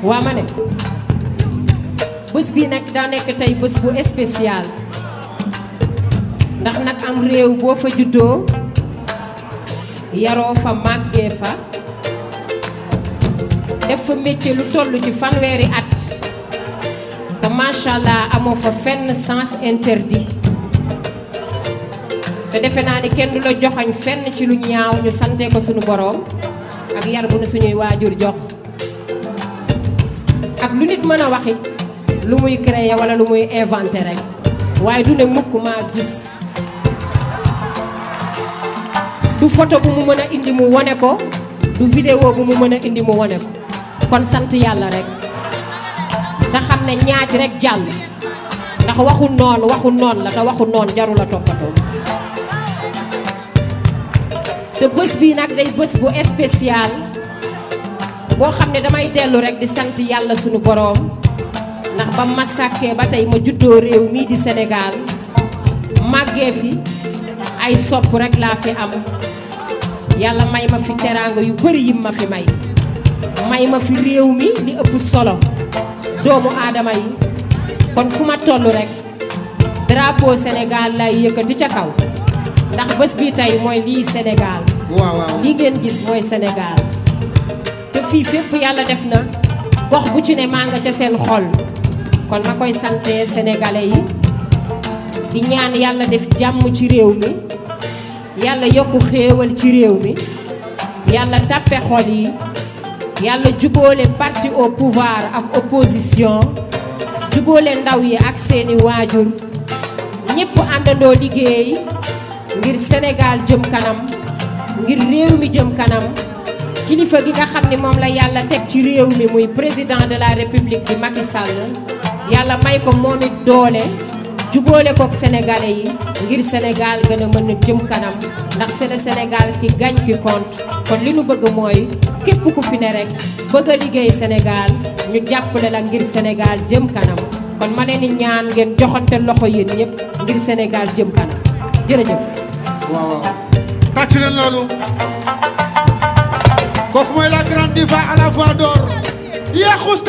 waa ma ne bés bi nag daa nekk tey bés bu spécial ndax nag am réew boo fa juddoo yaroo fa màggee fa def fa métier lu toll ci fanweeri at te macha allah amoo fa fenn sens interdit te defe naa ni kenn du la joxañ fenn ci lu ñaaw ñu sante ko suñu boroom ak yar bu ne suñuy waajur jox ak lu nit mën a waxit lu muy créer wala lu muy inventé rek waaye du ne mukk maa gis du photo bu mu mën a indi mu wone ko du vidéo bu mu mën a indi mu wone ko kon sant yàlla rek nga xam ne ñaaj rek jàll ndax waxu noon la te waxu noon jarul a toppatoo te bés bii nag day bés bu spécial boo xam ne damay dellu rek di sant yàlla sunu boroom ndax ba ma sàkkee ba tey ma juddoo réew mii di Sénégal màggee fi ay sopp rek laa fi am yàlla may ma fi teraanga yu bari yim ma fi may ma fi réew mi li ëpp solo doomu aadama yi kon fu ma toll rek drapeau Sénégal lay yëkkati ca kaw ndax bés bi tey mooy lii Sénégal waaw lii ngeen gis mooy Sénégal te fii fépp yàlla def na gox bu ci ne maa nga ca seen xol kon ma koy sante sénégalais yi di ñaan yàlla def jàmm ci réew mi yàlla yokku xéewal ci réew mi yàlla tàppe xol yi yàlla jubóole parti au pouvoir ak opposition jubóole ndaw yi ak seeni waajur ñépp àndandoo liggéey ngir Sénégal jëm kanam ngir réew mi jëm kanam kilifa gi nga xam ne moom la yàlla teg ci réew mi muy président de la république di Macky Sall yàlla may ko moom it doole jubóole kook sénégalais yi ngir Sénégal gën a mën a jëm kanam ndax c'est le Sénégal qui gagne qui compte kon li nu bëgg mooy képp ku fi ne rek bëgg a liggéey Sénégal ñu jàppale la ngir Sénégal jëm kanam kon ma leen di ñaan ngeen joxante loxo yéen ñëpp ngir Sénégal jëm kanam jërëjëf. waaw tàcc leen loolu kooku mooy la grande diva à la voix d'or yaa xus